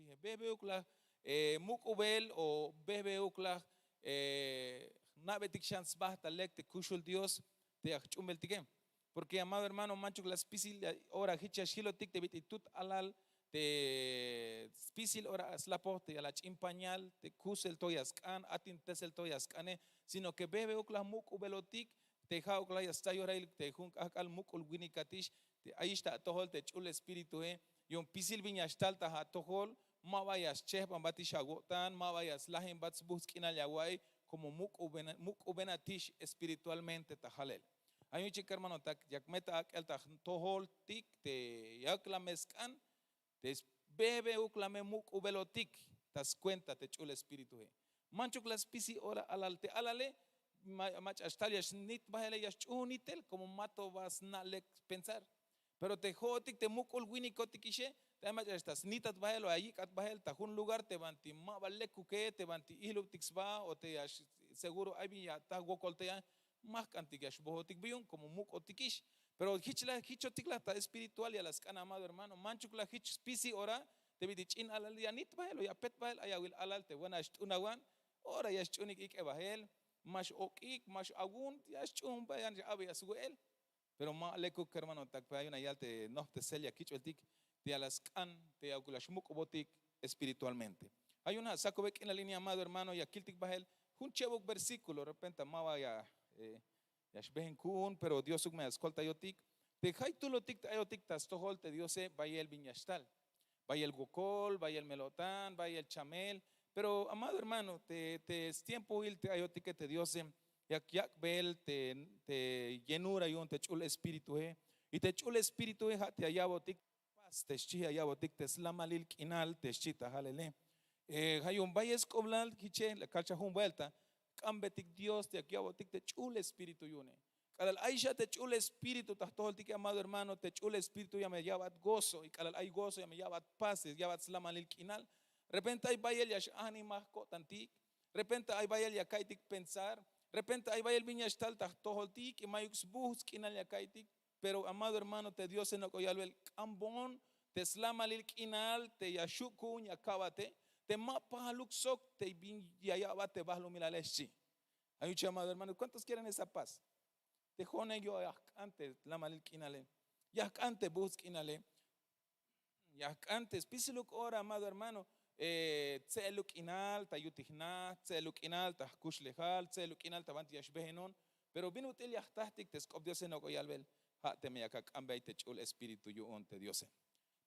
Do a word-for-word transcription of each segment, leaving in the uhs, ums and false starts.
Behbeuk la muk'ubel o behbeuk la jna'betik xan sba ta lek te kuxul Dios te ya jch'uunbeltike. Porke amado hermano, manchuk la spisil ora hich ya xjilotik te bit'il tut alal te spisil ora slapoj te ya la ch'in pañal te kusel to ya sk'an atintesel to ya sk'ane, sino ke behbeuk la muk'ubelotik te ja'uk la ya sta yorahil te jun k'ahk'al muk'ul winikatix te ayix ta atojol te ch'ul espíritue. Yu'un pisil bin ya xtal ta atojol, ma ba ya schehbanbatix awo'tan, ma ba ya slajinbat sbuhtsk'inal ya awa'iy, komo muk'ubenatix espiritualmente ta halel. Ay jun chik hermanotak, yak me ta ak'el ta jtojoltik te yak la me sk'an te behbeuk la me muk'ubelotik ta skuenta te ch'ul espíritue. Manchuk la spisil ora alal te alale, mach'a xtal ya snit bahele ya sch'uhun nitel komo ma to ba sna' lek pensar. Pero te ho'otik te muk'ul winikotikixe te ay mach'a xtal snitat bahel o ya yik'at bahel ta jun lugar te banti ma ba lekuke, te banti ihlubtik sba o te ya seguro ay bin ya ata wokol te ya ma jk'antik ya xbohotik bi yu'un komo muk'otikix. Pero hich la hichotik la ta espiritual ya la sk'an amado hermano, manchuk la hich spisil ora te bit'il ch'in alal ya nit bahel o ya pet bahel ay awil alal te buena xt'unawan. Ora ya sch'uhunik ik'e bahel, ma x'ok'ik ma x'awun ya sch'uhun ba ya x'abe ya swe'el. Pero ma lekuk hermanotak, pero ay una yal te nohptesel ya kich'beltik te ya la sk'an te ya la xmuk'ubotik espiritualmente. Ay una ja' sakube k'inal ini amado hermano ya kiltik bahel jun chebuk versíkulo repenta ma ba ya ya xbehen ku'un pero diosuk me ya skoltayotik. Te jaytulotik te ayotik ta stojol te diose bayel bin ya xtal, bayel wokol bayel mel-o'tan bayel chamel. Pero amado hermano, te stiempohil te ayotike te diose yak yak'bel te yenura yu'un te ch'ul espíritue. Y te ch'ul espíritue ja' te ya ya'botik pas te xchi ya ya'botik te slamalil k'inal te xchi ta halele. Ja' yu'un bayel sk'oblal hiche la kalcha jun buelta, k'ambetik dios te yak ya'botik te ch'ul espíritu yu'une. K'alal ay xa te ch'ul espíritu ta jtojoltike amado hermano te ch'ul espíritu ya me ya'bat gozo y k'alal ay gozo ya me ya'bat pas ya ya'bat slamalil k'inal. Repente ay bayel ya x'ahnimaj ko'tantik. Repente ay bayel ya ka'iytik pensar. Repente ay bayel bin ya xtal ta jtojoltik y mayuk sbuhts k'inal ya ka'iytik. Pero amado hermano te diose nok'o yalbel k'ambon te slamalil k'inal te ya xhu' ku'un ya ka'bate te ma pajaluk sok te bin ya ya'bat te bahlumilale xchi. Ay uchi amado hermano, kuántos kieren esa pas? Te jo'one yo' ya jk'an te lamalil k'inale, ya jk'an te buhts k'inale. Ya jk'an te spisiluk ora amado hermano, tse'eluk k'inal ta yutijnaj, tse'eluk k'inal ta jkuxlejal, tse'eluk k'inal ta banti ya xbehenon. Pero bin ut'il ya jtajtik te sk'op diose nok'o yalbel, ja' teme yak ak'ambey te ch'ul espíritu yu'un te diose.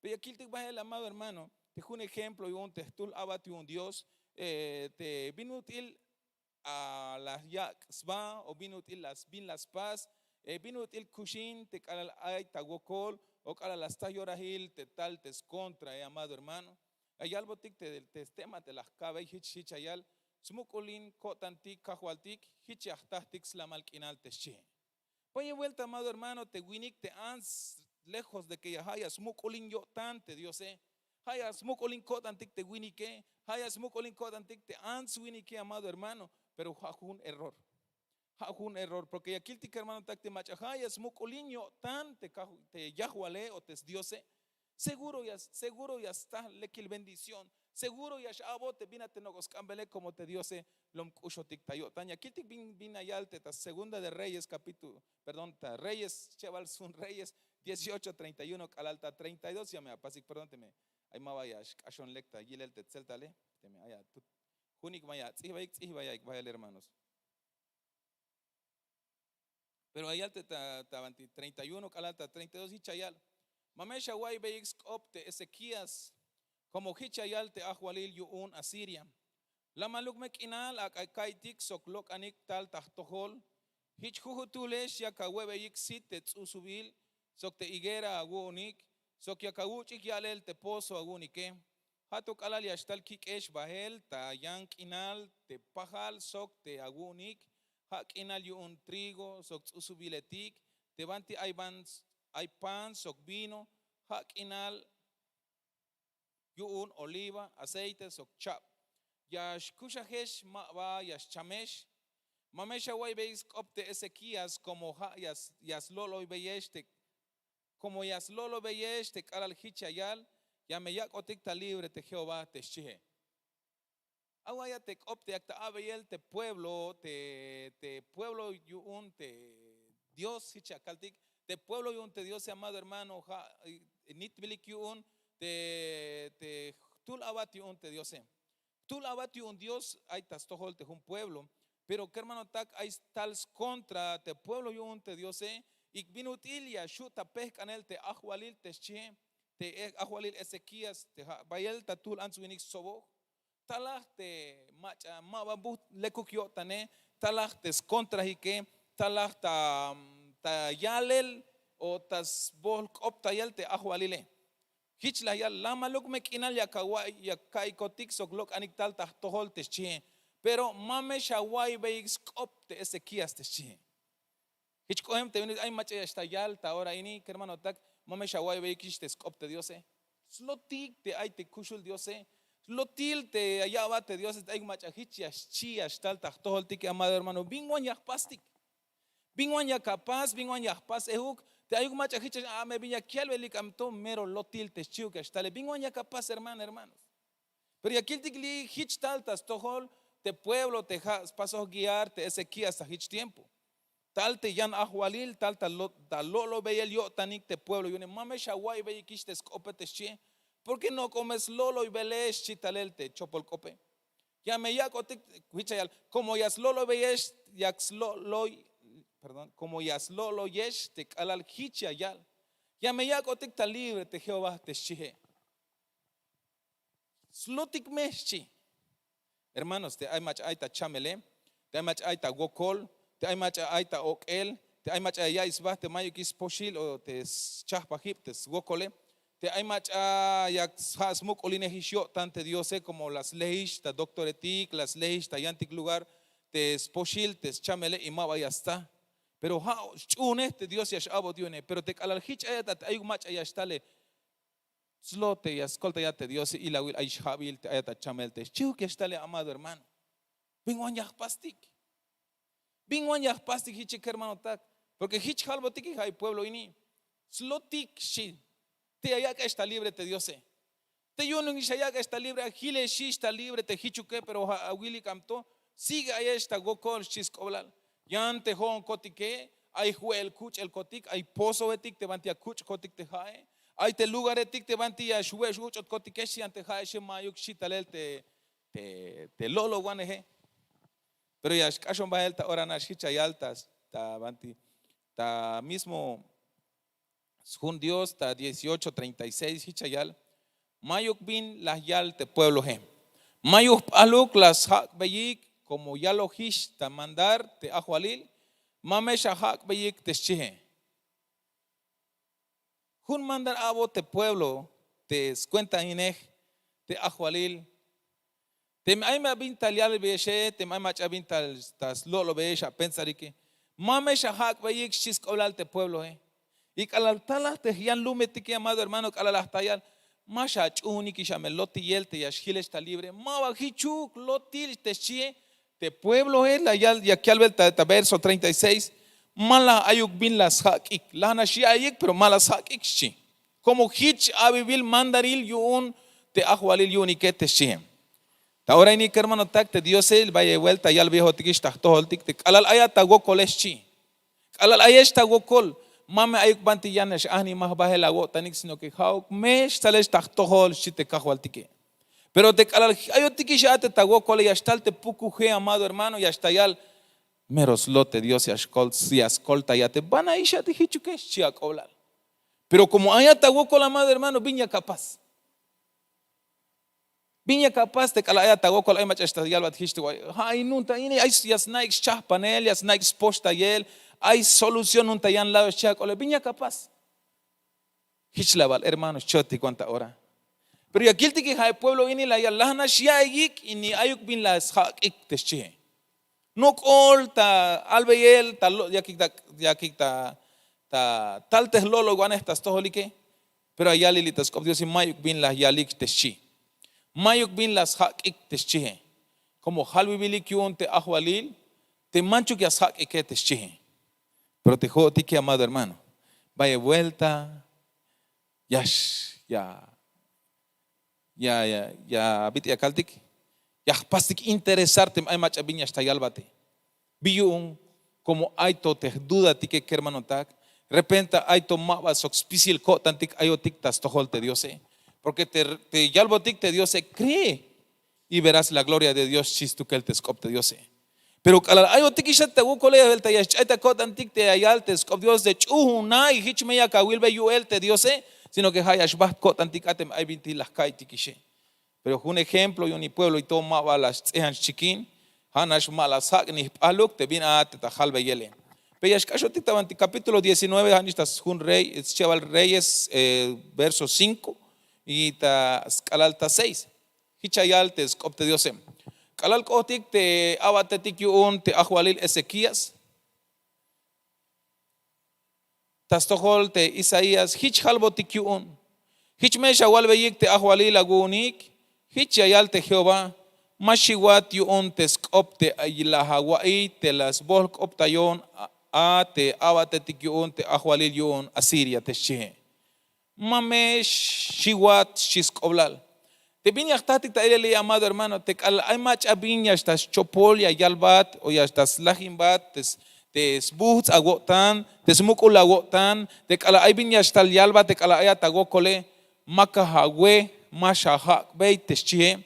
Pero ya kiltik bahel amado hermano, te jun ejemplo yu'un te jtuhl a'bat yu'un dios, te bin ut'il la yak' sba o bin ut'il la spas, bin ut'il kuxin te k'alal ay ta wokol o k'alal la sta yorahil te tal te skontrae amado hermano. Ya yalbotik te stema te la jka'bey hich hich ya yal, smuk'ulin ko'tantik kajwaltik, hich ya jtajtik slamal k'inal te xchihe. Paye buelta amado hermano te winik te ants, lejos de ke ya ha' ya smuk'ulin yo'tan te diose, ha' ya smuk'ulin ko'tantik te winike, ha' ya smuk'ulin ko'tantik te ants winike amado hermano. Pero ha' jun error, ha' jun error porke ya kiltik hermanotak te mach'a ha' ya smuk'ulin yo'tan te yajwale o te sdiose, seguro ya sta lekil bendición. Seguro ya x'a'bot te bin a te nok'o sk'ambele komo te diose lom k'uxotik ta yo'tan ya kiltik bin bin ya yal te ta segunda de reyes kapítulo, perdón ta reyes chebal sun reyes, dieciocho treinta y uno k'alal ta treinta y dos ya me apasik perdón teme ay ma ba ya xk'axon lek ta yilel te tseltale. Teme ay atut junik ma ya ats'ihbayik ts'ihbayik bayal hermanos. Pero ayal te ta treinta y uno k'alal ta treinta y dos hich ayal, ma me xawa'iybeyik sk'op te ezekías, komo hich ayal te ajwalil yu'un asiria. Lamaluk me k'inal ak'a ka'iytik sok lok'anik tal ta jtojol. Hich jujutuhlex yak awe'beyik sit te ts'usubil sok te higuera awu'unik, sok yak awuch'ik ya'lel te pozo awu'unike. Ha to k'alal ya xtal kik'ex bahel ta yan k'inal te pajal sok te awu'unik, ha k'inal yu'un trigo sok ts'usubiletik, te banti ay ban ay pan sok vino, ha k'inal yu'un oliva, aceite sok chab. Ya xkuxajex ma ba ya xchamex. Ma me xawa'iybeyik sk'op te ezekías komo ha ya slolo'oybeyex te komo ya slolo'oybeyex te k'alal hich ya yal. Ya me yak'otik ta libre te Jehová, te xchihe. Aw aya te k'op te yak ta abeyel te pueblo, te pueblo yu'un te Dios, hich ya kaltik te pueblo yu'un te Diose, amado hermano, ha nitbilik yu'un te jtul abat yu'un te Diose. Jtul abat yu'un Dios ay ta stojol te jun pueblo. Pero kermanotak, ay tal skontra te pueblo yu'un te Diose. Y bin ut'il ya xhu' ta pejk'anel te ajwalil te xchihe, te ajwalil Ezequías te ha' bayel ta tuhl ants-winik stsoboj. Talaj te mach'a ma ba buht lekuk yo'tane, talaj te skontrajike, talaj ta ta yalel o ta sbohl k'optayel te ajwalile. Hich la yal, lamaluk me k'inal ya ka'ikotik sok lok'anik tal ta jtojol te xchihe. Pero ma me xawa'iybeyik sk'op te Ezequías te xchihe. Hich k'ohem te bin ay mach'a ya xtal yal ta ora ini, kermanotak, ma me xawa'iybeyik hich te sk'op te Diose. Slotik te ay te kuxul Diose, slotil te ya ya'bat te Diose te ayuk mach'a hich ya xchi ya xtal ta jtojoltike, amado hermano. Bin wan ya jpastik? Bin wan yak apas? Bin wan ya jpas ehuk? Te ayuk mach'a hich a me bin yak yalbelik, amto mero lotil te xchiuk ya xtale. Bin wan yak apas, hermano, hermanos? Pero ya kiltik li' hich tal ta stojol te pueblo te ha' spasoj guiar te Ezequías ta hich tiempo. Tal te yan ajwalil, tal ta lo'lobeyel yo'tanik te pueblo yu'une. Ma me xawa'iybeyik hich te sk'ope te xchihe, porque no k'o me slo'loybelex, xchi talel te chopol k'ope. Ya me yak'otik, hich ya yal, como ya slo'loybeyex, yak slo'loy, perdón, como ya slo'loyex te k'alal hich ya yal, ya me yak'otik ta libre te Jehová te xchihe. Slotik me, xchi. Hermanos, te ay mach'a ay ta chamele, te ay mach'a ay ta wokol, te ay mach'a ay ta ok'el, te ay mach'a ya ya'iy sba te mayukix spoxil o te schahpajib te swokole, te ay mach'a yak ha' smuk'ulinejix yo'tan te Diose, como la slejix ta doctoretik, la slejix ta yantik lugar te spoxil te schamele y ma ba ya sta. Pero ha' sch'uhunej te Dios ya x-a'bot yu'une. Pero te k'alal hich ayat a te ayuk mach'a ya xtale, slote ya skoltayat te Diose, ilawil ay xja'bil te ayat a chamel te xchiuk ya xtale, amado hermano. Bin wan ya jpastik? Bin wan ya jpastik hiche, kermanotak? Porque hich jalbotik y ha' pueblo ini. Slotik, xchi. Te ya yak'ex ta libre te Diose. Te yu'unix ya yak'ex ta libre, ajilexix ta libre te hichuke, pero ha' awilik, amto sigue ayex ta wokol, xchi sk'oblal. Yan te ho'onkotike ay jwe'el kuch'elkotik, ay pozohetik te banti ya kuch'kotik te ha'e, ay te lugaretik te banti ya xwe'x uch'otkotike, xchi, yan te ha'exe mayuk xchi talel te te lo'lowaneje. Pero ya xk'axon bahel ta ora nax, hich ya yal ta banti, ta mismo sjun Dios ta dieciocho treinta y seis, hich ya yal: Mayuk bin la yal te pueblohe, mayuk jp'aluk la sjak'beyik, como yalojix ta mandar te ajwalil, ma me xajak'beyik te xchihe. Jun mandar a'bot te pueblo te skuentainej te ajwalil. Teme ay ma bin tal yalbeyexe, teme ay mach'a bin tal ta slo'lobeyex apensarike, ma me xajak'beyik, xchi sk'oblal te pueblohe. Y k'alal talaj te yan lumetike, amado hermano, k'alal la jta yal, ma xach'uhunikix a me lotiyel te ya xjilex ta libre. Ma ba jichuk, lotil te xchihe. Te pueblohe la yal, yak yalbel ta verso treinta y seis: Ma la ayuk bin la sjak'ik. Laj nax ya'iyik, pero ma la sjak'ik, xchi. Como jich abibil mandaril yu'un te ajwalil yu'unike te xchihe. Ta ora ini, kermanotak, te Diose bayel buelta yalbeyejotikix ta jtojoltik te k'alal ayat ta wokole, xchi. K'alal ayex ta wokol, ma me ayuk banti yan x-ajnimaj bahel awo'tanik, sino que ja'uk me xtalex ta jtojol, xchi te kajwaltike. Pero te k'alal ayotikix a te ta wokole, ya xtal te pukuje, amado hermano, ya xtal yal: Mero slot te Dios ya skoltayate, bana'ix a te jichuke, xchi ak'oblal. Pero como ayat ta wokol, amado hermano, bin yak apas? Bin yak apas te k'alal ayat ta wokol, ay mach'a xtal yalbat jich te wa'iy: Ay nu'un ta ini, ay ya sna'ik schahpanel, ya sna'ik spoxtayel, ay solución nu'un ta yan lado, xchi ak'oblal. Bin yak apas? Jich la bal, hermano, xchotik wan ta ora. Pero ya kiltik y ja' pueblo ini la yal: Laj nax ya'iyik y ni ayuk bin la sjak'ik te xchihe. Nok'ol ta albeyel ta lo' yakik ta, yakik ta, ta tal te jlo'lowanej ta stojolike. Pero ya yalili ta sk'op Dios y mayuk bin la yalik te xchi. Mayuk bin la sjak'ik te xchihe. Como jalbibilik yu'un te ajwalil te manchuk ya sjak'ike te xchihe. Pero te jo'otike, amado hermano, bayel buelta ya x- ya Ya bit'il ya kaltik, ya jpastik interesar teme ay mach'a bin ya xtal yalbate. Bi yu'un? Komo ay to te jdudatike kermanotak. Repente ay to ma ba sok spisil ko'tantik ayotik ta stojol te diose. Porke te yalbotik te diose, kree y verás la gloria de dios xchi stukel te sk'op te diose. Pero k'alal ayotikix a ta wokole ya belta ya sch'ay ta ko'tantik te ya yal te sk'op dios te ch'uhun na y hich me yak awilbey yu'el te diose, sino ke ha ya xbaht ko'tantik a teme ay bintik la jka'iytikixe. Pero jun ejemplo yu'un pueblo y to ma ba la sts'ihan xchikin. Ha nax ma la shak' ni jp'ahluk te bin a te ta halbeyele. Pero ya xk'axotik ta banti kapítulo diecinueve ha nix ta sjun rey schebal reyes, verso cinko y ta sk'alal ta seis. Hich ya yal te sk'op te diose. K'alal k'ohtik te a'batetik yu'un te ajwalil ezekías ta stojol te isaías hich halbotik yu'un. Hich me xawalbeyik te ajwalil awu'unik. Hich ya yal te jehová, ma xiwat yu'un te sk'op te la awa'iy te la sbohlk'optayon a te a'batetik yu'un te ajwalil yu'un asiria te xchihe. Ma me xiwat xchi sk'oblal. Te bin ya jtahtik ta ilel amado hermano, te k'alal ay mach'a bin ya xtal schopol ya yalbat o ya xtal slajinbat te sbuhts' awo'tan, te smuk'ul awo'tan, te k'alal ay bin ya xtal yalbat te k'alal ayat awokole, makaj awe, ma xajak'bey te xchihe.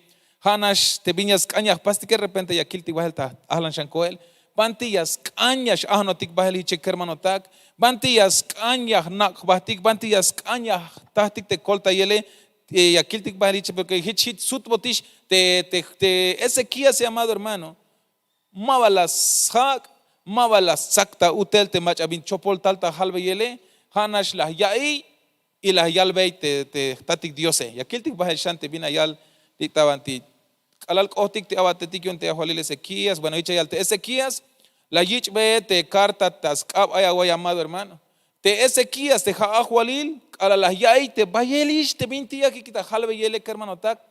Ha nax te bin ya sk'an ya jpastike repente ya kiltik bahel ta ahlan xan koel. Banti ya sk'an ya x'ahanotik bahel hiche kermanotak? Banti ya sk'an ya jnak' jbahtik? Banti ya sk'an ya jtahtik te koltayele? Ya kiltik bahel hiche porke hich hich sutbotix te ezekías llamado hermano. Ma ba la sjak', ma ba la stsak ta utel te mach'a bin chopol tal ta halbeyele. Ha nax la ya'iy y la yalbey te jtatik diose. Ya kiltik bahel xan te bin la yal li' ta banti k'alal k'ohtik te a'batetik yu'un te ajwalil ezekías bueno hich ya yal te ezekías, la yich'be te karta ta sk'ab ay away amado hermano. Te ezekías te ha ajwalil k'alal la ya'iy te bayelix te bintik yakik ta halbeyele kermanotak,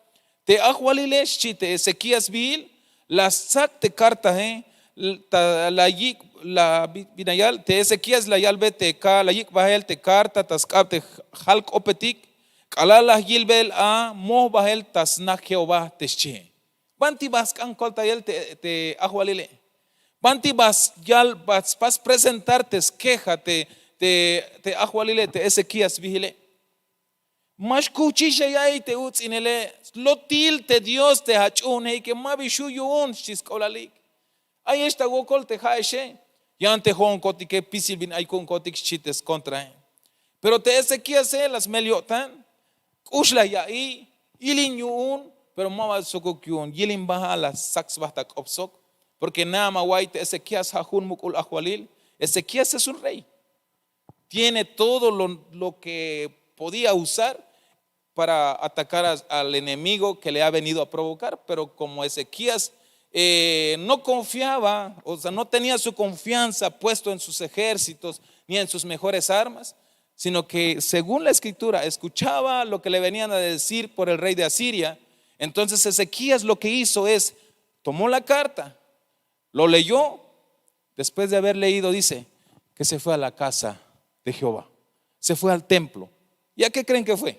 te ajwalile xchi te ezekías sbihil, la stsak te kartahe. La yik' la bin la yal te ezekías la yalbe te ka la yik' bahel te karta ta sk'ab te jal k'opetik. K'alal la yilbel a moj bahel ta sna jehová te xchihe. Banti ba sk'an koltayel te ajwalile? Banti ba yal ba spas presentar te skeja te ajwalile te ezekías sbihile? Ma xkuhchix ya ya'iy te uts'inele. Slotil te dios te ach'uhunejike ma bi xhu' yu'un xchi sk'oblalik. Ayex ta wokol te ha'exe, yan te ho'onkotike pisil bin ay ku'unkotik xchi te skontrahe. Pero te ezekíase la smel yo'tan, k'ux la ya'iy, yilin yu'un, pero ma ba sokuk yu'un yilin baha la stsak sba ta k'op sok. Porke naha ma wa'iy te ezekías ha jun muk'ul ajwalil. Ezekías es un rey, tiene todo lo ke podía usar para atacar al enemigo ke le ha venido a provocar. Pero komo ezekías no konfiaba, o sea no tenia su konfianza puesto en sus ejércitos ni en sus mejores armas, sino ke según la eskritura eskuchaba lo ke le venian a decir por el rey de asiria. Entonces ezekías lo ke hizo es, tomó la karta, lo leyó. Después de haber leido dice ke se fue a la kaza de jehová, se fue al templo. Ya ke kreen ke fue?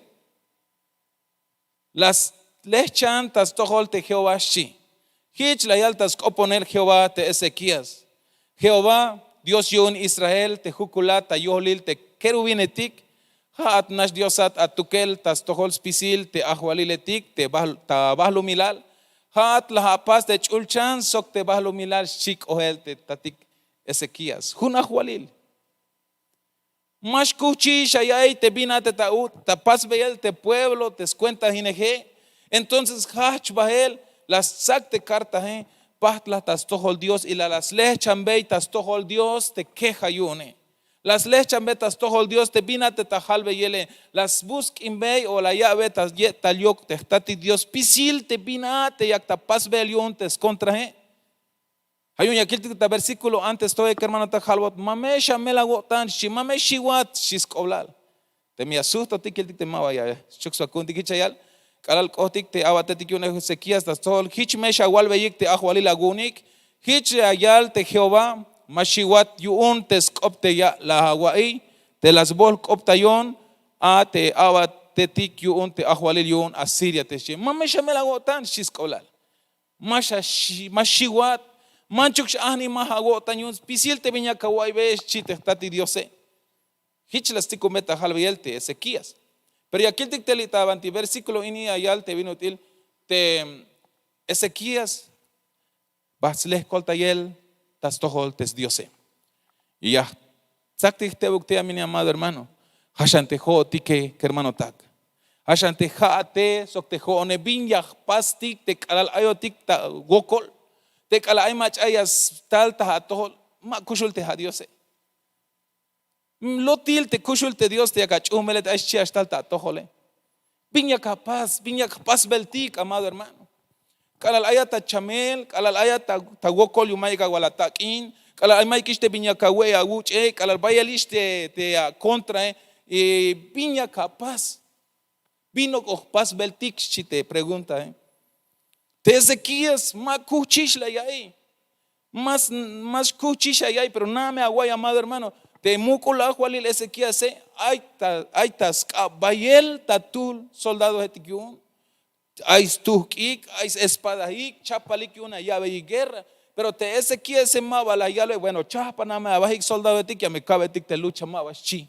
La slehchan ta stojol te jehová xchi. Hich la yal ta sk'oponel jehová te ezekías, jehová dios yu'un israel te jukulat ta yohlil te kerubinetik, ha'at nax diosat atukel ta stojol spisil te ajwaliletik ta bahlumilal. Ha'at la apas te ch'ulchan sok te bahlumilal xchi k'ohel te tatik ezekías jun ajwalil. Ma xkuhchix ya ya'iy te bin a te ta pasbeyel te pueblo te skuentahineje. Entonces hahch bahel la stsak te kartahe, pahtlaj ta stojol dios y la la slehchanbey ta stojol dios te keja yu'une. La slehchanbey ta stojol dios te bin a te ta halbeyele. La sbusk'inbey o la ya'be ta ye'tal yok te jtatik dios spisil te bin a te yak ta pasbeyel yu'un te skontrahe. Ha yu'un ya kiltik ta versíkulo antes tohel kermanotak halbot ma me xamel awo'tan xchi ma me xiwat xchi sk'oblal. Teme ya sujtotik kiltik te ma ba ya schuk sba ku'untik hich ya yal. K'alal k'ohtik te a'batetik yu'un ezekías ta stojol hich me xawalbeyik te ajwalil awu'unik. Hich ya yal te jehová, ma xiwat yu'un te sk'op te ya la awa'iy te la sbohlk'optayon a te a'bat Tetik yu'un te ajwalil yu'un Asiria te xchi. Ma me xamel awo'tan, xchi sk'oblal. Ma xa xi- ma xiwat. Manchuk x'ajni ma awo'tan yu'un spisil te bin yak awa'iybeyel, xchi te jtatik diose. Jich la stikun beta jalbeyel te Ezequías. Pero ya kiltik te li' ta banti versíkulo ini ya yal te bin ut'il te Ezequías bajt slejkoltayel ta stojol te sdiose. Y ya jtsaktik jtebuk te ya mini amado hermano. Jaxan te jo'otike kermanotak, jaxan te ja'ate sok te jo'one bin ya jpastik te k'alal ayotik ta wokol, te k'alal ay mach'a ya stal ta atojol, ma kuxul te adiose. Lotil te kuxul te dios te yak ach'uhunbele te ay xchi axtal ta atojole. Bin yak apas bin yak jpasbeltik amado hermano. K'alal ayat ta chamel k'alal ayat ta wokol yu'un mayuk awal atak'in, k'alal ay mayuk ix te bin yak awe'e awuch'e k'alal bayel ix te akontrae, bin yak apas? Bin ok'o jpasbeltik xchi te preguntae. Te ezequías ma kujchix la ya'iy. Mas ma xkujchix la ya'iy pero na'a me awa'iy amado hermano. Te muk'ul ajwalil ezequíase, ay ta sk'ab bayel ta tul soldadoetik yu'un. Ay stuhk'ik, ay sespadahik chapalik yu'un aya'beyik guerra. Pero te ezequíase ma ba la yalbe bueno chahpa na'a me abajik soldadoetik ya me kabeytik te lucha ma ba xchi.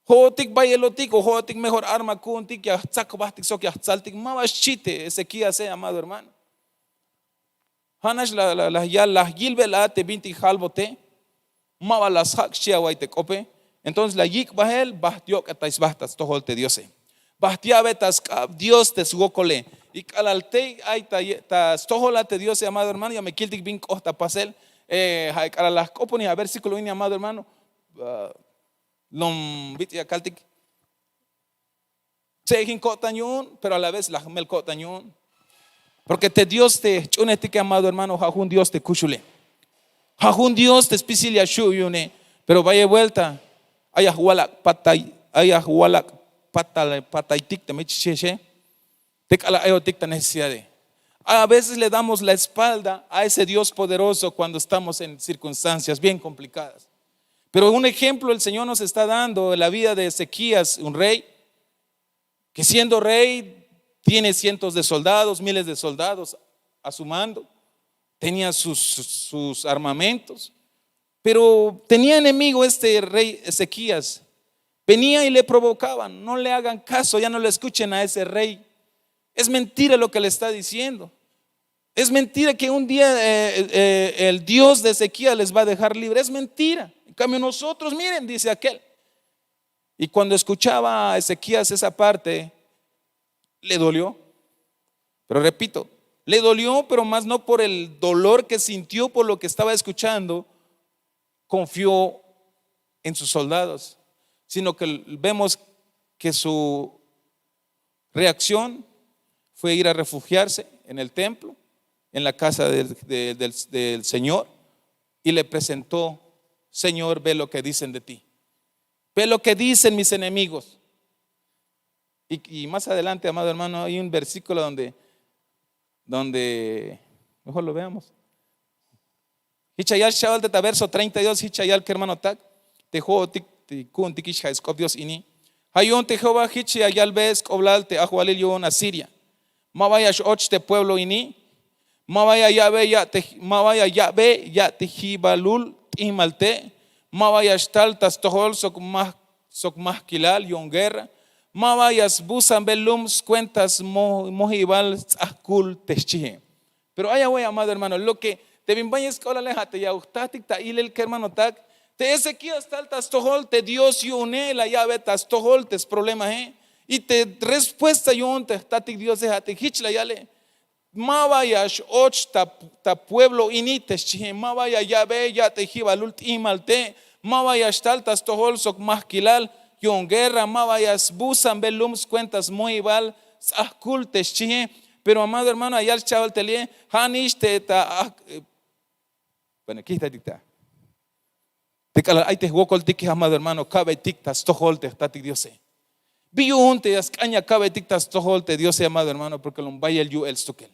Jo'otik bayelotik o jo'otik mejor arma ku'untik ya jtsak jbahtik sok ya jtsaltik ma ba xchi te ezequíase amado hermano. Ha nax la yal la yilbel a te bintik jalbote. Ma ba la sjak' xchi awa'iy te k'ope. Entonces la yik' bahel baht yok'etay sba ta stojol te diose. Baht ya'be ta sk'ab dios te swokole. Y k'alal tey ay ta stojol a te diose amado hermano ya me kiltik bin k'oht ta pasel. Ha'e k'alal la jk'oponej aversíkulo ini amado hermano. Lom bitz' ya kaltik. Tse'ejin ko'tan yu'un pero a la vez la jmel ko'tan yu'un. Porke te dios te jch'uunejtike amado hermano ha jun dios te kuxule. Ha jun dios te spisil ya xhu' yu'une. Pero bayel buelta ay ajwalak' patay ay ajwalak' pataytik te mech xchixe. Te k'alal ayotik ta necesidade. A veces le damos la espalda a ese dios poderoso kuando estamos en cirkunstancias bien komplikadas. Pero un ejemplo el señor nos está dando en la vida de ezequías un rey, ke siendo rey tiene cientos de soldados miles de soldados a su mando. Tenia sus armamentos. Pero tenia enemigo este rey ezequías. Venia y le provokaba no le hagan kaso ya no le eskuchen a ese rey. Es mentira lo ke le esta disiendo. Es mentira ke un dia el dios de ezequías les va a dejar libre es mentira. En kambio nosotros miren dice akel. Y kuando eskuchaba a ezequías esa parte le dolio. Pero repito, le dolio pero mas no por el dolor ke sintio por lo ke estaba eskuchando. Konfio en sus soldados. Sino ke vemos ke su reaksion fue ir a refugiarse en el templo, en la kasa del señor, y le presento, señor ve lo ke dicen de ti. Ve lo ke dicen mis enemigos. Y mas adelante amado hermano ay un versíkulo donde donde mejor lo veamos. Hich ya yal scha'bal te ta verso treinta y dos hich ya yal kermanotak, te jo'otik te ku'untikix ja' sk'op dios ini. Ja' yu'un te jehová hich ya yalbe sk'oblal te ajwalil yu'un asiria. Ma ba ya x'och te pueblo ini. Ma ba ya ya'be ya' te ma ba ya ya'be ya' te jibalul t'ijmal te'. Ma ba ya xtal ta stojol sok mahkilal yu'un guerra. Ma ba ya sbusanbe lum skuenta smojibal sts'ahkul te xchihe. Pero ay awe' amado hermano lo ke te bin bayel sk'oblale ha te ya jtahtik ta ilel kermanotak. Te ezequías tal ta stojol te dios yu'une la ya'be ta stojol te sproblemahe. Y te respuesta yu'un te jtatik diose ha te hich la yale. Ma ba ya x'och ta pueblo ini te xchihe ma ba ya ya'be ya' te jibalul t'ijmal te'. Ma ba ya xtal ta stojol sok mahkilal yu'un guerra ma ba ya sbusanbe lum skuenta smohibal sts'ahkul te xchihe. Pero amado hermano ya yal scha'bal te li'e. Ha nix te ta. Bueno kihtatik ta te k'alal ay te jwokoltike amado hermano kabeytik ta stojol te jtatik diose. Bi yu'un te ya sk'an ya kabeytik ta stojol te diose amado hermano porke lom bayel yu'el stukel.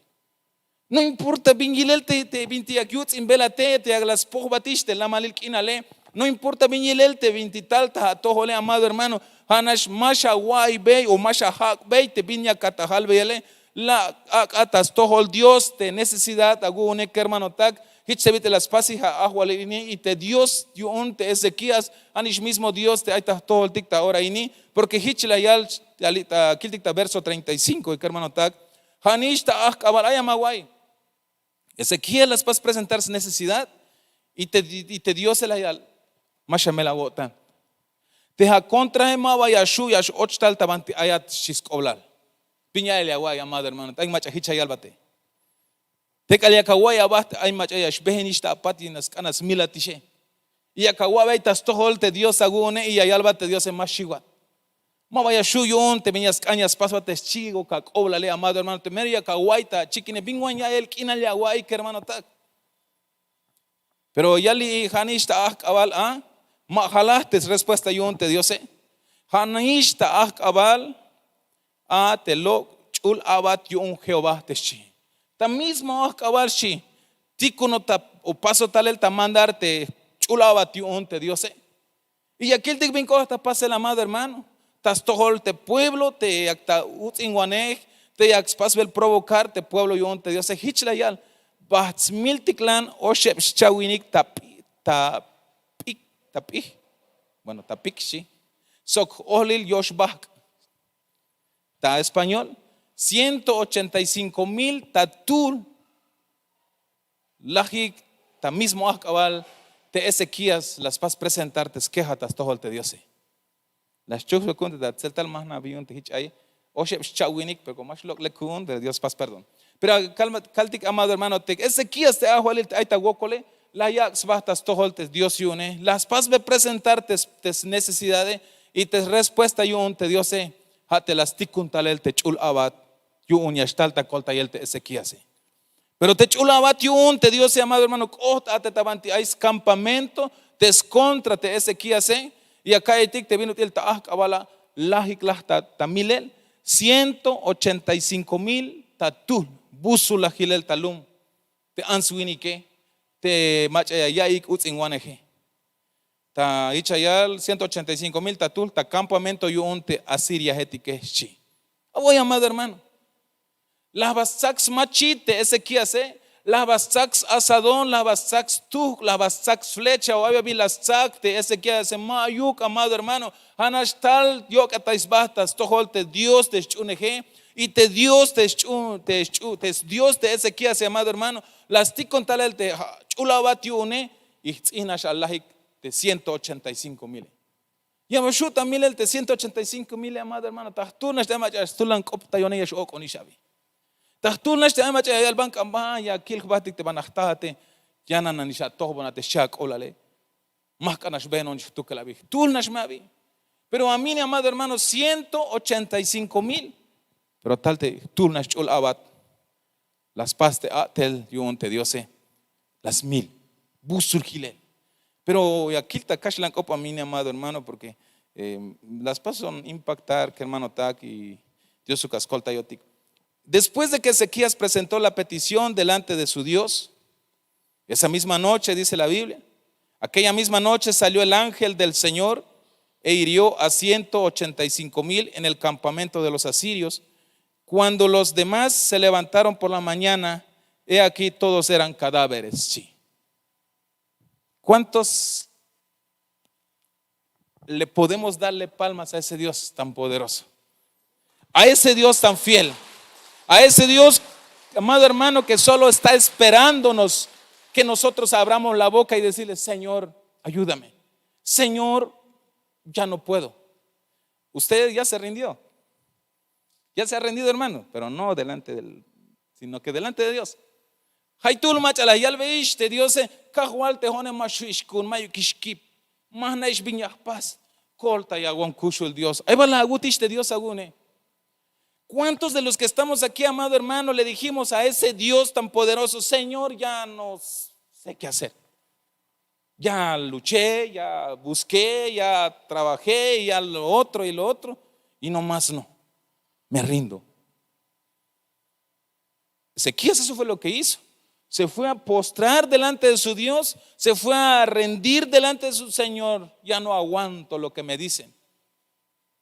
No importa bin yilel te binti yak yuts'inbel a te te yak la spojbatix te lamalil k'inale. No importa bin yilel te binti tal ta atojole amado hermano. Ha nax ma xawa'iybey o ma xajak'bey te bin yakat ta jalbeyele. La ak'a ta stojol Dios te necesidad awu'une, kermanotak. Hich te bit'il la spasij a ajwalil ini, y te Dios yu'un te Ezequías, ha nix mismo Dios te ay ta jtojoltik ta ora ini, porque hich la yal, ta kiltik ta verso treinta y cinco, kermanotak. Ha nix ta ajk'abal ay, ama awa'iy. Ezequías la spas presentar snecesidad, y te, y te Diose la yal: ma xamel awo'tan. Te akontrae ma ba ya xu' ya x-och tal ta banti ayat, xchi sk'oblal. Bin ya'el ya awa'iy, amado hermano, ay mach'a hich ya yalbate. Te k'al yak awa'iy aba te ay mach'a ya xbehenix ta apat, yu'un ya sk'an ya smilatixe. Y yak awa'bey ta stojol te Dios awu'une, y ya yalbat te Diose: ma xiwat. Ma ba ya xu' yu'un te bin ya sk'an ya spasbat te xchi'ik ak'oblale, amado hermano. Te mero yak awa'iy ta achikine, bin wan ya'el k'inal ya awa'iy, kermanotak. Pero ya li' ha nix ta ajk'abal a, ma jalaj te srespuesta yu'un te Diose. Ha nix ta ajk'abal a te lok' ch'ul a'bat yu'un Jehová, te xchi. Ta mismo ajk'abal, xchi, tikunotak o pasotalel ta mandar te ch'ul a'bat yu'un te Diose. Y ya kiltik bin k'ot ta pasel, amado hermano, ta stojol te pueblo te yak ta uts'inwanej, te yak spasbel provocar te pueblo yu'un te Diose. Hich la yal: baht smiltiklan oxeb xcha' winik ta p'i-, ta p'ik, ta p'ij, bueno, ta pik, xchi, sok ojlil yox bajk'. Ta español, ciento ochenta y cinco mil ta tul lajik ta mismo ajk'abal te Ezequías la spas presentar te skeja ta stojol te Diose. La xchujbe ku'un te ta tseltal, ma jna' bi yu'un te hich ay, oxeb xcha' winik, pero como ma xlok'lej ku'un, pero Dios spas perdón. Pero kal-, kaltik, amado hermano, te Ezequías te ajwalil te ay ta wokole, la yak' sba ta stojol te Dios yu'une, la spasbe presentar te s-, te snecesidade, y te srespuesta yu'un te Diose, ha te la stikun talel te ch'ul a'bat yu'un ya xtal ta koltayel te Ezequíase. Pero te ch'ul a'bat yu'un te Diose, amado hermano, k'ot a te ta banti ay scampamento te skontra te Ezequíase. Y ya ka'iytik te bin ut'il ta ajk'abal a, lajik laj ta, ta milel, ciento ochenta y cinco mil ta tul, busul la jilel ta lum, te ants winike, te mach'a ya ya'iyik uts'inwaneje. Ta hich ya yal ciento ochenta y cinco mil ta tul ta campamento yu'un te asiriaetike, xchi. Awoy, amado hermano. La jba stsak smachit te Ezequíase, la jba stsak s-azadón, la jba stsak stuhk, la jba stsak sflecha, o ay ba bin la stsak te Ezequíase. Ma'yuk, amado hermano, ha nax tal yok'etay sba ta stojol te Dios te sch'uhuneje. Y te Dios te sch'uhun, te sch'uhun, te Dios te Ezequíase, amado hermano, la stikon talel te ch'ul a'bat yu'une, y jts'in nax alajik te ciento ochenta y cinco mile. Ya me xu' ta milel te ciento ochenta y cinco mile, amado hermano, ta jtul nax te ay mach'a stulan k'optayone ya x-ok'onix abi. Ta jtul nax te ay mach'a ya yalban k'an ba, ya kil jbatik te ban ajtajate, ya nanix atojbon a te xchi' ak'oblale. Ma jk'an nax beenon jtukel abi. Jtul nax me abi. Pero a mí, amado hermano, ciento ochenta y cinco mil. Pero tal te jtul nax ch'ul a'bat. La spas te a'tel yu'un te Diose, la smil, busul jilel. Pero ya kil ta kaxlan k'op a mí, amado hermano, porque, eh, la spason impactar, kermanotak, y Diosuk a skoltayotik. Después de que Ezequías presentó la petición delante de su Dios, esa misma noche, dice la Biblia, aquella misma noche salió el ángel del Señor e hirió a ciento ochenta y cinco mil en el campamento de los asirios. Cuando los demás se levantaron por la mañana, he aquí, todos eran cadáveres. Sí. ¿Cuántos le podemos darle palmas a ese Dios tan poderoso? A ese Dios tan fiel. A ese Dios, amado hermano, que solo está esperándonos que nosotros abramos la boca y decirle: "Señor, ayúdame. Señor, ya no puedo". Usted ya se rindió. Ya se ha rendido, hermano, pero no delante del, sino que delante de Dios. Jaytul mach'a la yalbeyex te Diose: "Kajwal, te jo'one ma xju'ix ku'un, mayukix kip, ma jna'ix bin ya jpas, koltayawon kuxul Dios". Ay bal la awutix te Dios awu'une. ¿Cuántos de los que estamos aquí, amado hermano, le dijimos a ese Dios tan poderoso: "Señor, ya no sé qué hacer"? Ya luché, ya busqué, ya trabajé, ya lo otro y lo otro, y no más no. Me rindo. Ezequías eso fue lo que hizo. Se fue a postrar delante de su Dios, se fue a rendir delante de su Señor. Ya no aguanto lo que me dicen.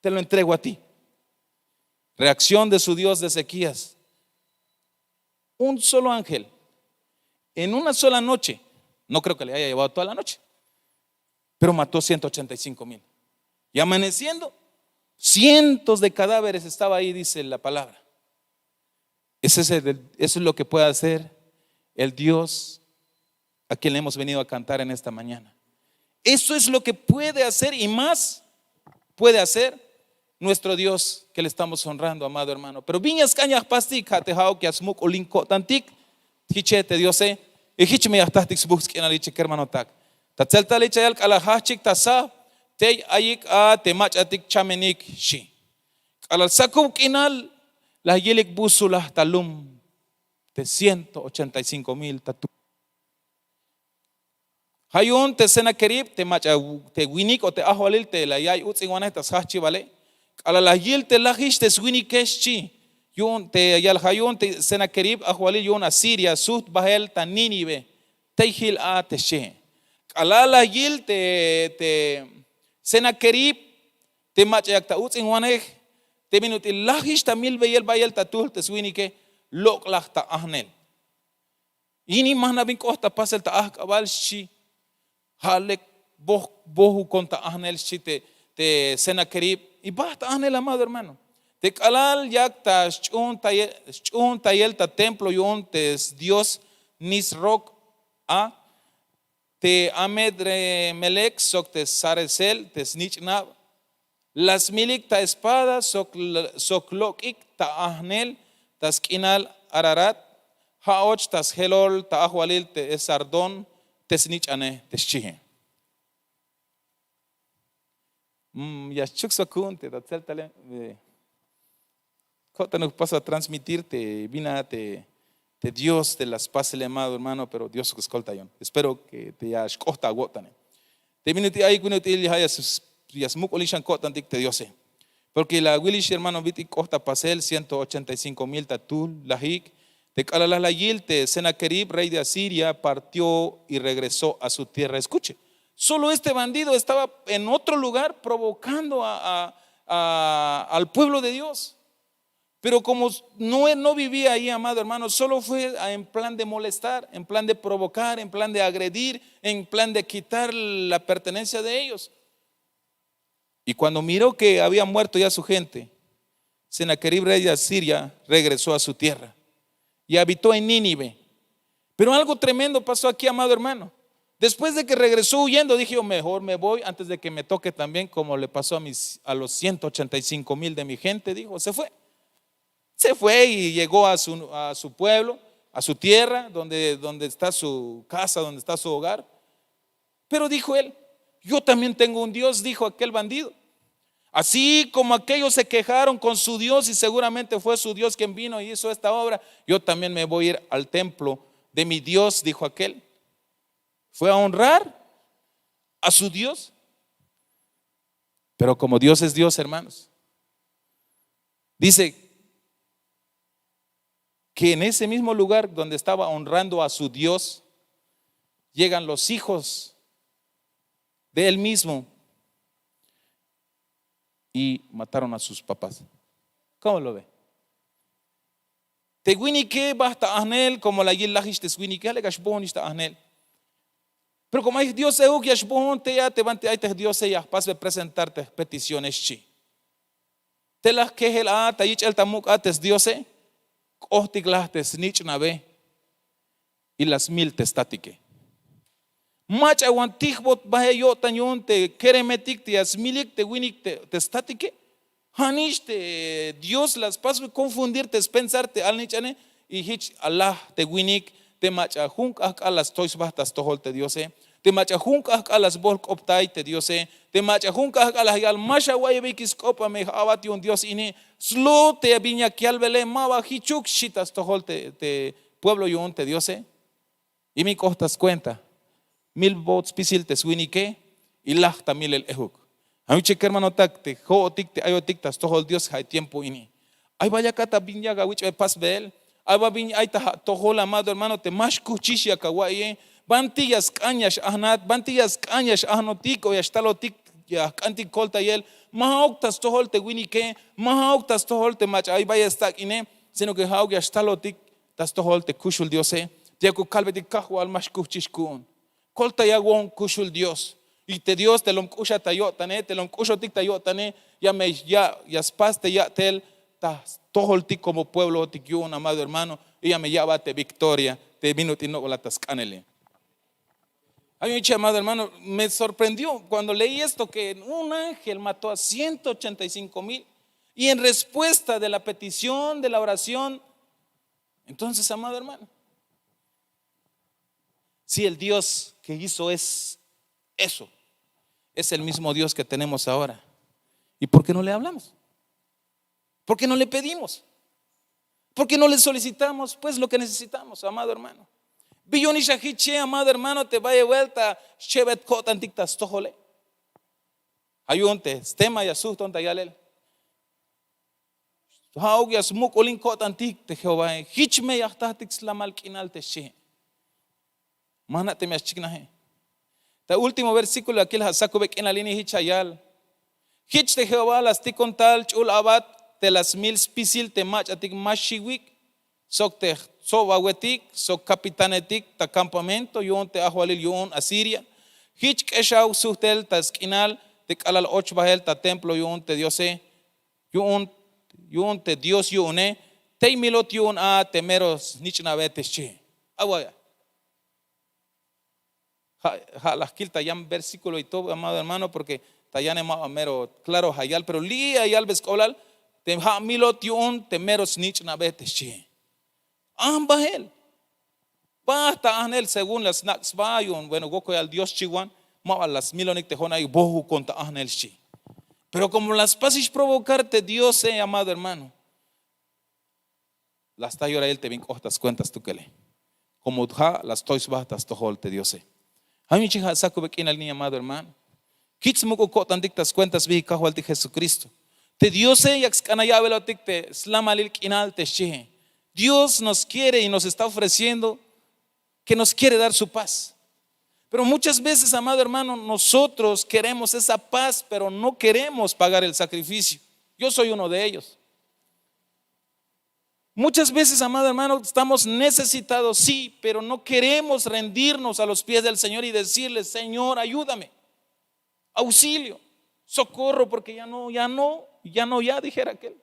Te lo entrego a ti. Reacción de su dios de ezequías. Un solo ángel en una sola noche, no creo que le haya llevado toda la noche, pero mató ciento ochenta y cinco mil. Y amaneciendo, cientos de cadáveres estaba ahí, dice la palabra. Ese es el- eso es lo que puede hacer el dios a quien le hemos venido a cantar en esta mañana. Eso es lo que puede hacer y más puede hacer nuestro dios que le estamos honrando, amado hermano. Pero bin ya sk'an ya jpastik ja' te ja'uk ya smuk'ulin ko'tantik. Jiche te diose, y jich me ya jtajtik sbuj sk'inal yiche kermanotak. Ta tzeltal yiche ayal k'alal jajchik ta sab, tey ayik a te mach'atik chamenik, xi. K'alal sakub k'inal, la yilik busulaj ta lum te ciento ochenta y cinco mil ta tu. Ja' yu'un te senakerib te mach'a te winik o te ajwalil te la ya'iy utz'inwanej ta sjajchibale. K'alal la yil te lajix te swinike, xchi. Yu'un te yal ja' yu'un te senakerib ajwalil yu'un asiria sujt bahel ta nínive. Tey jil a te xchi. K'alal la yil te te senakerib te mach'a yak ta utz'inwanej, te bin ut'il lajix ta milbeyel bayel ta tuhl te swinike, lok'laj ta ajnel. Ini ma jna' bin k'oht ta pasel ta ajk'abal, xchi. Ja' lek boj bojukon ta ajnel, xchi te te senakerib. Y bajt ta ajnel, amado hermano, te k'alal yak ta sch'uhuntayel ta templo yu'un te sdios nisrok a, te amedremelek sok te saresel te snich'nab, la smilik ta espada sok lok'ik ta ajnel ta sk'inal ararat, ja'och ta sjelol ta ajwalil te esardón te snich'anej te xchihe. Ya xchuk sok ku'un te ta tzeltale. Ko'tanuk jpasoj a transmitir te bin a te dios te la spasel, amado hermano, pero diosuk skoltayon. Espero ke te ya xk'oht ta awo'tane. Te bin ut'il ayik bin ut'il ja' ya smuk'ulin xan ko'tantik te diose. Porke la awilix hermano bit'il k'oht ta pasel ciento ochenta y cinko mil ta tuhl lajik. Te k'alal laj la yil te senakerib rey de asiria partió y regresó a su tierra. Eskuche. Solo este bandido estaba en otro lugar provokando al pueblo de dios. Pero komo no vivia ahi, amado hermano, solo fue en plan de molestar, en plan de provokar, en plan de agredir, en plan de kitar la pertenencia de eyos. Y kuando miro ke avia muerto ya su gente, senakerib rey de asiria regresó a su tierra y abitó en nínive. Pero algo tremendo pasó aki, amado hermano. Después de ke regresó huyendo dije yo, mehor me voy antes de ke me toke también komo le paso a los ciento ochenta y cinko mil de mi gente, dijo. Se fue. Se fue y yego a su pueblo, a su tierra donde esta su kasa donde esta su hogar. Pero dijo él, yo también tengo un dios, dijo akel bandido. Asi komo akellos se kejaron kon su dios y seguramente fue su dios kien vino y hizo esta obra, yo también me voy a ir al templo de mi dios, dijo akel. Fue a honrar a su dios. Pero komo dios es dios, hermanos, dice ke en ese mismo lugar donde estaba honrando a su dios, yegan los hijos de él mismo y mataron a sus papás. Komo lo ve? Te winike bajt ta ajnel komo la yil lajix te swinike ja' lek ya xbohonix ta ajnel. Pero komo ay jdios ehuk ya xbohon tey a te banti ay te jdiose ya jpasbe presentar te jpeticiones xchi. Te la jkejel a ta yich'el ta muk' a te sdiose, k'ohtik laj te snich'nabe y la smil te statike. Mach'a wan tijbot bahe yo'tan yu'un te keremetik te ya smilik te winik te statike. Ja'nix te dios la spasbe konfundir te spensar te alnich'ane. Y jich alaj te winik te mach'a jun k'ahk'al la stoy sba ta stojol te diose, te mach'a jun k'ahk'al la sbohl k'optay te diose, te mach'a jun k'ahk'al la yal ma xawa'iybeik sk'op a me a'bat yu'un dios ini. Slo te bin yak yalbele ma ba jichuk xchi ta stojol te pueblo yu'un te diose. Y bin k'oht ta skuenta, milbot spisil te swinike y laj ta milel ehuk. Awich' kermanotak te jo'otik te ayotik ta stojol dios ja' tiempo ini. Ay ba yakat a bin yak awich'be pasbel. Ay ba bin ay ta ja' tojol amado hermano te ma xkuhchix yak awa'iye. Banti ya sk'an ya x'ajnat banti ya sk'an ya x'ajnotik o ya xtalotik Ya jk'antik koltayel, ma ja'uk ta stojol te winike, ma ja'uk ta stojol te mach'a ay bayel stak'ine, sino ke ja'uk ya xtalotik ta stojol te kuxul Diose. Te yakuk kalbetik: Kajwal, ma xkuhchix ku'un. Koltaya wo'on kuxul Dios. Y te Dios te lom k'uxat ta yo'tane, te lom k'uxotik ta yo'tane, ya me ya ya spas te ya'tel ta stojoltik como pueblotik yu'un, amado hermano, y ya me ya'bat te victoria te bin ut'il nok'olat ta sk'anele. Ay un iche, amado hermano, me sorprendió cuando leí esto, que un ángel mató a ciento ochenta y cinco mil, y en respuesta de la petición, de la oración. Entonces, amado hermano, si el Dios que hizo es eso, es el mismo Dios que tenemos ahora, ¿y por qué no le hablamos? ¿Por qué no le pedimos? ¿Por qué no le solicitamos, pues, lo que necesitamos, amado hermano? Bi yu'un ix a jiche, amado hermano, te bayel buelta xchebet ko'tantik ta stojole. Ja' yu'un te stema ya sujton ta yalel: Ja'uk ya smuk'ulin ko'tantik te Jehovae, jich me ya jtajtik slamal k'inal, te xchi. Ma jna' teme ya xchiknaje. Ta último versíkulo ya kil, ja' sakube k'inal ini jich ya yal: Jich te Jehová la stikon tal ch'ul a'bat te la smil spisil te mach'atik ma xiwik, sok te jtsobawetik sok kapitanetik ta kampamento yu'un te ajwalil yu'un Asiria. Jich k'exaw sujtel ta sk'inal te k'alal och bahel ta templo yu'un te Diose, yu'un yu'un te Dios yu'une, tey milot yu'un a te mero snich'nabe, te xchi. Awaya. Ja' la jkil ta yan versíkulo y todo, amado hermano, porke ta yane ma ba mero klaro ja' yal, pero li'i ya yalbe sk'oblal te ja' milot yu'un te mero snich'nabe, te xchi. Ajn bahel. Bajt ta ajnel según la snak' sba yu'un, bueno, wokoyal Dios xchiwan, ma ba la smilonik te jo'naik bojukon ta ajnel, xchi. Pero komo la spasix provocar te Diose, amado hermano, la sta yorahil te bin k'oht ta skuenta stukele, komo ja' la stoy sba ta stojol te Diose. Ja' yu'un chi ja' sakube k'inal ini, amado hermano, kich' smuk'ul ko'tantik ta skuenta sbijik Kajwaltik Jesucristo. Te Diose yak sk'an ya ya'belotik te slamalil k'inal, te xchi. Dios nos quiere y nos está ofreciendo que nos quiere dar su paz. Pero muchas veces, amado hermano, nosotros queremos esa paz, pero no queremos pagar el sacrificio. Yo soy uno de ellos. Muchas veces, amado hermano, estamos necesitados, sí, pero no queremos rendirnos a los pies del Señor y decirle: Señor, ayúdame, auxilio, socorro, porque ya no, ya no, ya no, ya, dijera aquel.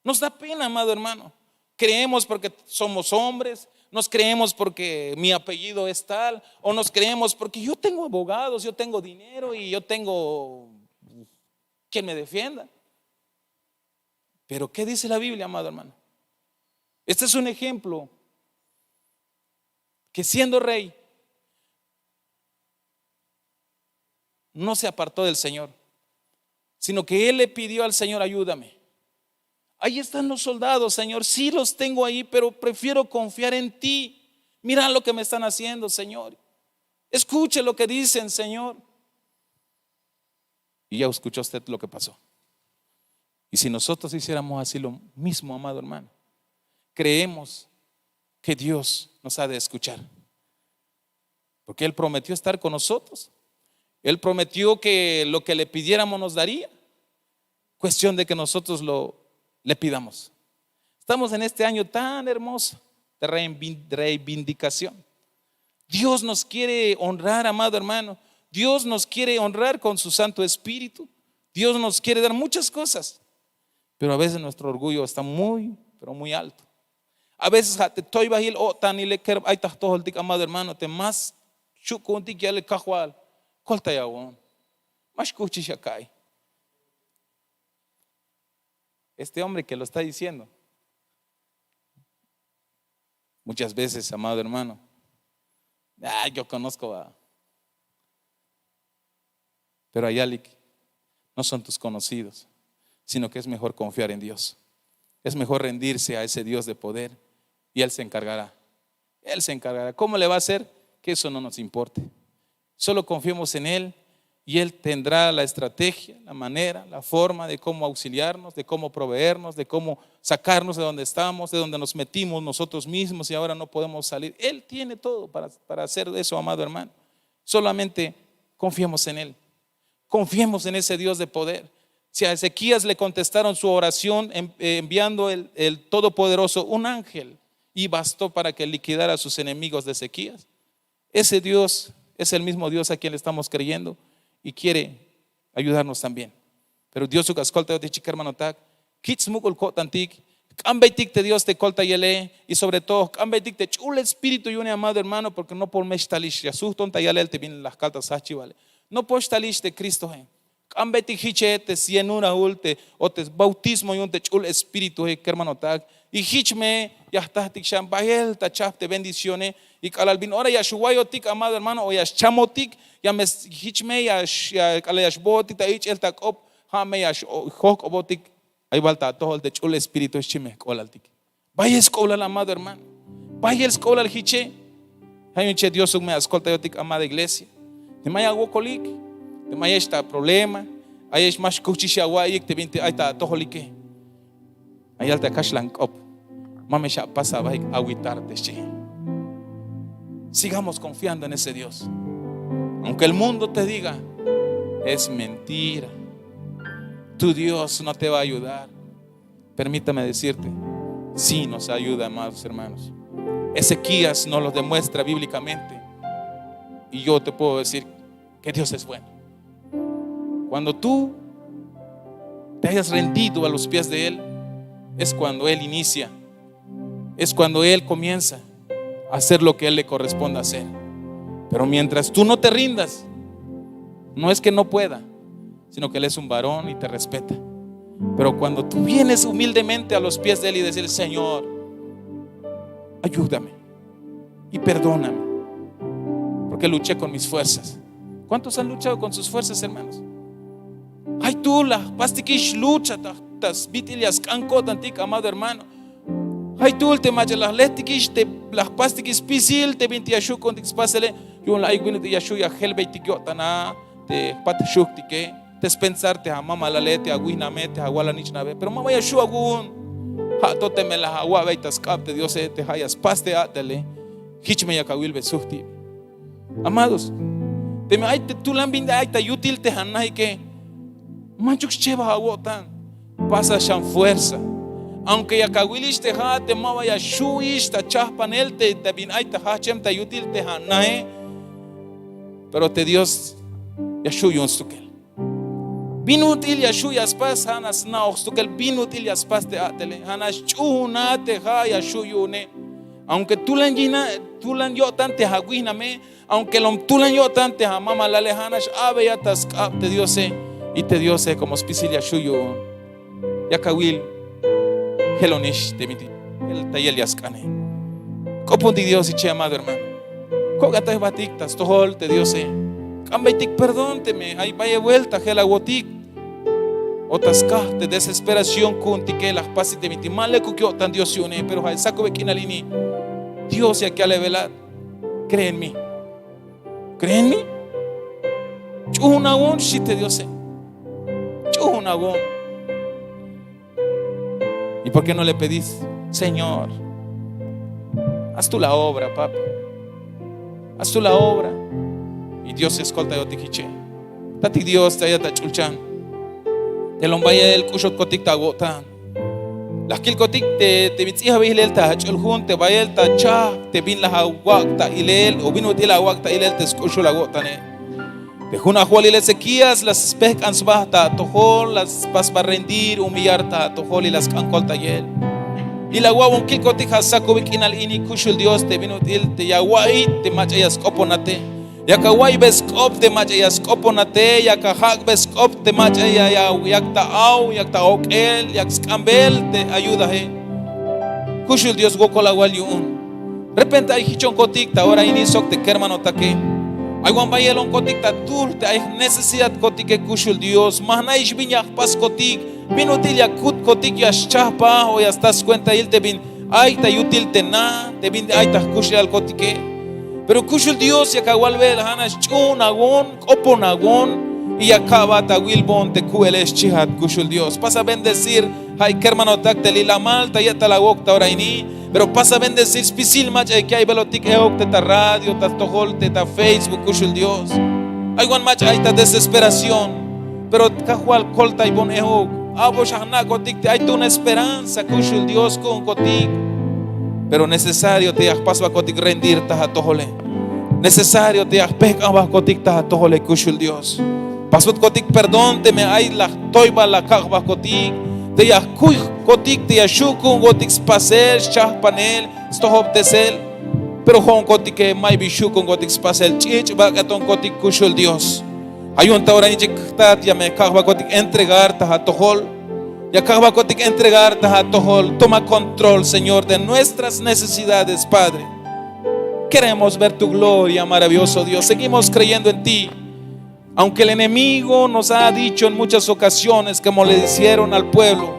Nos da pena, amado hermano. Creemos porque somos hombres, nos creemos porque mi apellido es tal, o nos creemos porque yo tengo abogados, yo tengo dinero y yo tengo quien me defienda. Pero ¿qué dice la Biblia, amado hermano? Este es un ejemplo, que siendo rey, no se apartó del Señor, sino que él le pidió al Señor: Ayúdame. Ahí están los soldados, Señor, sí los tengo ahí, pero prefiero confiar en ti. Mira lo que me están haciendo, Señor. Escuche lo que dicen, Señor. Y ya escuchó usted lo que pasó. Y si nosotros hiciéramos así lo mismo, amado hermano, creemos que Dios nos ha de escuchar. Porque Él prometió estar con nosotros. Él prometió que lo que le pidiéramos nos daría. Cuestión de que nosotros lo le pidamos. Estamos en este año tan hermoso de reivin- reivindicación. Dios nos quiere honrar, amado hermano. Dios nos quiere honrar con su Santo Espíritu. Dios nos quiere dar muchas cosas. Pero a veces nuestro orgullo está muy, pero muy alto. A veces ja' te toybahil o'tanile kereb ay ta jtojoltik, amado hermano, te más xu' ku'untik yalel: Kajwal, koltayawon, ma xkuhchix ya ka'iy. Este hombre que lo está diciendo muchas veces, amado hermano, ah, yo conozco a Pero ayalik, no son tus conocidos, sino que es mejor confiar en Dios. Es mejor rendirse a ese Dios de poder y Él se encargará. Él se encargará. ¿Cómo le va a hacer? Que eso no nos importe. Solo confiemos en Él y Él tendrá la estrategia, la manera, la forma de cómo auxiliarnos, de cómo proveernos, de cómo sacarnos de donde estamos, de donde nos metimos nosotros mismos y ahora no podemos salir. Él tiene todo para, para hacer eso, amado hermano. Solamente Confiemos en él. Confiemos en ese Dios de poder. Si a Ezequías le contestaron su oración en- eh, enviando el, el Todopoderoso un ángel y bastó para que liquidara a sus enemigos de Ezequías, ese Dios es el mismo Dios a quien le estamos creyendo y quiere ayudarnos también. Pero Diosuk a skoltayotik, kermanotak, kich' smuk'ul ko'tantik, jk'ambeytik te Dios te koltayele, y sobre todo jk'ambeytik te ch'ul espíritu yu'une, amado hermano, porque no por me xtalix ya sujton ta yalel te bin la jkal ta sjajchibale. No por xtalix te Cristoe. Jk'ambeytik jiche te cien un ahul te o te bautismo yu'un te ch'ul espíritue, kermanotak. Y jich me ya jtatik xan bayel ta chajp te bendicione. Y k'alal bin ora ya xwa'iyotik, amado hermano, o ya xchamotik, ya me jich me ya x- ya- k'alal ya xbootik ta ich'el ta k'op, ja' me ya xjojk'obotik. Ay bal ta atojol te ch'ul espíritu xchi me jk'olaltik. Bayel sk'oblal, amado hermano. Bayel sk'oblal jiche. Ja' yu'un che Diosuk me a skoltayotik, amada iglesia. Teme ay awokolik, teme ayex ta problema, ayex ma xkujchix ya awa'iyik te bintik ay ta atojolike, ayal ta kaxlan k'op, ma me xapas abaik agüitarte xchi. Sigamos confiando en ese Dios. Aunque el mundo te diga, es mentira, tu Dios no te va a ayudar. Permítame decirte, sí nos ayuda, amados hermanos. Ezequías nos lo demuestra bíblicamente. Y yo te puedo decir que Dios es bueno. Cuando tú te hayas rendido a los pies de Él, es cuando Él inicia, es cuando Él comienza a hacer lo que Él le corresponde hacer. Pero mientras tú no te rindas, no es que no pueda, sino que Él es un varón y te respeta. Pero cuando tú vienes humildemente a los pies de Él y decir, Señor, ayúdame y perdóname, porque luché con mis fuerzas. ¿Cuántos han luchado con sus fuerzas, hermanos? Ay, tú la jpastikix lucha ta ta sbit'il ya sk'an ko'tantik, amado hermano. Ay, tú te mach'a la jletikix te la jpastikix spisil te bintik ya xju' ku'untik spasele. Yu'un la ay bin ut'il ya xju' ya jelbeytik yo'tan a te jpat jxuktike, te spensar te amamalale, te awihname, te awalanich'nabe, pero ma ba ya xju' awu'un. Ja' to teme la awa'bey ta sk'ab te Diose, te ja' ya spas te a'tele, jich me yak awilbey sujtib. Amados, teme ay te tulan bin ay ta yutil te ja' najike, manchuk xchebaj awo'tan. Pasa xan fuerza. Aunque yak awilix te ja' te ma ba ya xju'ix ta chajpanel te ta bin ay ta jajchem ta yutil te ja' naje, pero te Dios ya xju' yu'un stukel. Bin ut'il ya xju' ya spas, ja' nax sna'oj stukel bin ut'il ya spas te a'tele, ja' nax ch'uuna te ja' ya xju' yu'une. Aunque tulan yijna, tulan yo'tan te awihname, aunque lom tulan yo'tan te amamalale, ja' nax a'beya ta sk'ab te Diose. Y te Diose como spisil ya xju' yu'un. Yak awil jelonix te bintik jeltayel ya sk'ane. K'opontik Dios iche, amado hermano. Kok'atay jbatik ta stojol te Diose. K'ambeytik perdón teme ay bayel vuelta jel awotik o ta skaj te desesperación ku'untike la jpastik te bintik ma lekuk yo'tan Dios yu'une, pero ja' sakube k'inal ini Dios yak yale, ¿verdad? Cree en mí. Cree en mí. Ch'uunawon, xchi te Diose. Ch'uunawon. ¿Y por qué no le pedís, Señor, haz tú la obra, papá? Haz tú la obra. Y Dios ya skoltayotik iche. Tatik Dios, te ayat ta ch'ulchan. Te lom bayel k'uxotkotik ta awo'tan. La jkilkotik te te bin ts'ijabey hilel ta ach'ul jun te bayel ta chajp te bin la awak' ta ilel o bin ut'il awak' ta ilel te sk'uxul awo'tane. Te jun ajwalil Ezequías la spejk'an sba ta atojol, la spas sba rendir, humillar ta atojol y la sk'an koltayel. Y la awa'bon kilkotik ja' sakube k'inal ini kuxul Dios te bin ut'il te ya awa'iy te mach'a ya sk'oponate. Yak awa'iybe sk'op te mach'a ya sk'oponate, yak ajak'be sk'op te mach'a ya ya yak ta aw, yak ta ok'el, yak sk'ambel te ayudae. Kuxul Dios, wokol awal yu'un. Repente ay jichonkotik ta ora ini sok te kermanotake. Ay wan bayelonkotik ta tuhl te ay jnecesidadkotike, kuxul Dios. Ma jna'ix bin ya jpaskotik, bin ut'il ya kutkotik, ya xchajpaj o ya sta skuentail te bin ay ta yutil te na, te bin ay ta jkuxlejalkotike. Pero kuxul Dios, yak awalbe ja' nax ch'uunawon, k'oponawon, y ya ka'bat awilbon te ku'ele xchihat, kuxul Dios. Pasa bendecir ja'i kermanotak te li'lamal ta ye'tal awok ta ora ini. Pero pasa bendecir spisil mach'a ya ya'iybelotik eok te ta radio, ta stojol te ta Facebook, kuxul Dios. Ay wan mach'a ay ta desesperación, pero Kajwal, koltaybon euk. A'box a jna'kotik te ay tuun esperanza kuxul Dios ku'unkotik. Pero necesario te ya jpasbakotik rendir ta atojole. Necesario te ya jpejk'anbakotik ta atojole kuxul Dios. Pasbotkotik perdón teme ay la jtoybal la kak' jbakotik, te ya jkuy jkotik, te ya xu' ku'unkotik spasel, xchajpanel, stojobtesel. Pero jo'onkotike may bi xu' ku'unkotik spasel, ch'ich' bak'etonkotik kuxul Dios. Ja' yu'un ta ora ini chik jtat ya me kak' jbakotik entregar ta atojol. Ya kak' jbakotik entregar ta atojol. Toma control, Señor, de nuestras necesidades, Padre. Queremos ver tu gloria, maravilloso Dios. Seguimos creyendo en ti. Aunque el enemigo nos ha dicho en muchas ocasiones, como le hicieron al pueblo,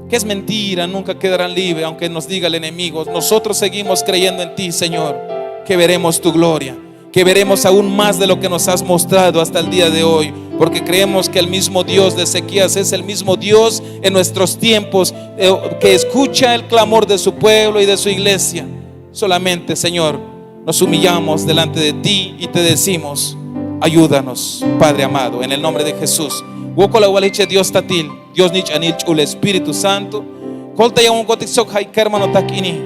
que es mentira, nunca quedarán libre, aunque nos diga el enemigo, nosotros seguimos creyendo en ti, Señor, que veremos tu gloria, que veremos aún más de lo que nos has mostrado hasta el día de hoy, porque creemos que el mismo Dios de Ezequías es el mismo Dios en nuestros tiempos, eh, que escucha el clamor de su pueblo y de su iglesia. Solamente, Señor, nos humillamos delante de ti y te decimos: ayúdanos, Padre amado, en el nombre de Jesús. Wokol awal ichej Dios tatil, Dios nich'anil, ch'ul Espíritu Santo. Koltayawonkotik sok ja' kermanotak ini.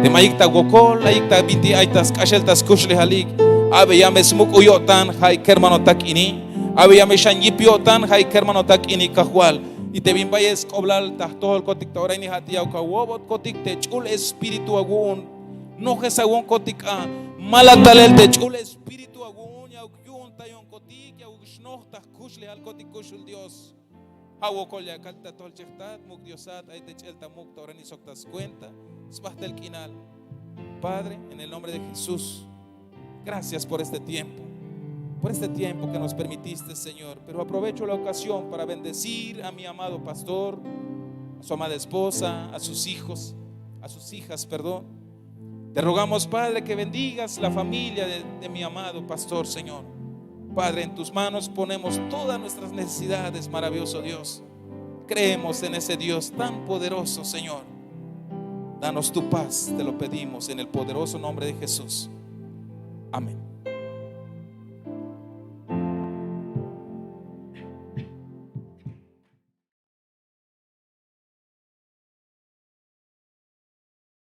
Teme ayik ta wokol, ayik ta binti ay ta sk'axel ta skuxlejalik, a'beya me smuk'ul yo'tan ja' kermanotak ini. A'beya me xan yip yo'tan ja' kermanotak ini, Kajwal. Y te bin bayel sk'oblal ta jtojolkotik ta ora ini, ja' te ya awokol awobotkotik te ch'ul Espíritu awu'un. Nojes awonkotik a, mala talel te ch'ul Espíritu awu'un ya awok' yu'untayonkotik, ya awok' xnoj ta jkuxlejalkotik kuxul Dios. Ja' wokol ya kal ta atojol chej jtat, muk' Diosat, ay te ch'el ta muk' ta ora ini sok ta skuenta, sbajtel k'inal. Padre, en el nombre de Jesús, gracias por este tiempo, por este tiempo que nos permitiste, Señor. Pero aprovecho la ocasión para bendecir a mi amado pastor, a su amada esposa, a sus hijos, a sus hijas, perdón. Te rogamos, Padre, que bendigas la familia de, de mi amado pastor, Señor. Padre, en tus manos ponemos todas nuestras necesidades, maravilloso Dios. Creemos en ese Dios tan poderoso, Señor. Danos tu paz, te lo pedimos en el poderoso nombre de Jesús. Amén.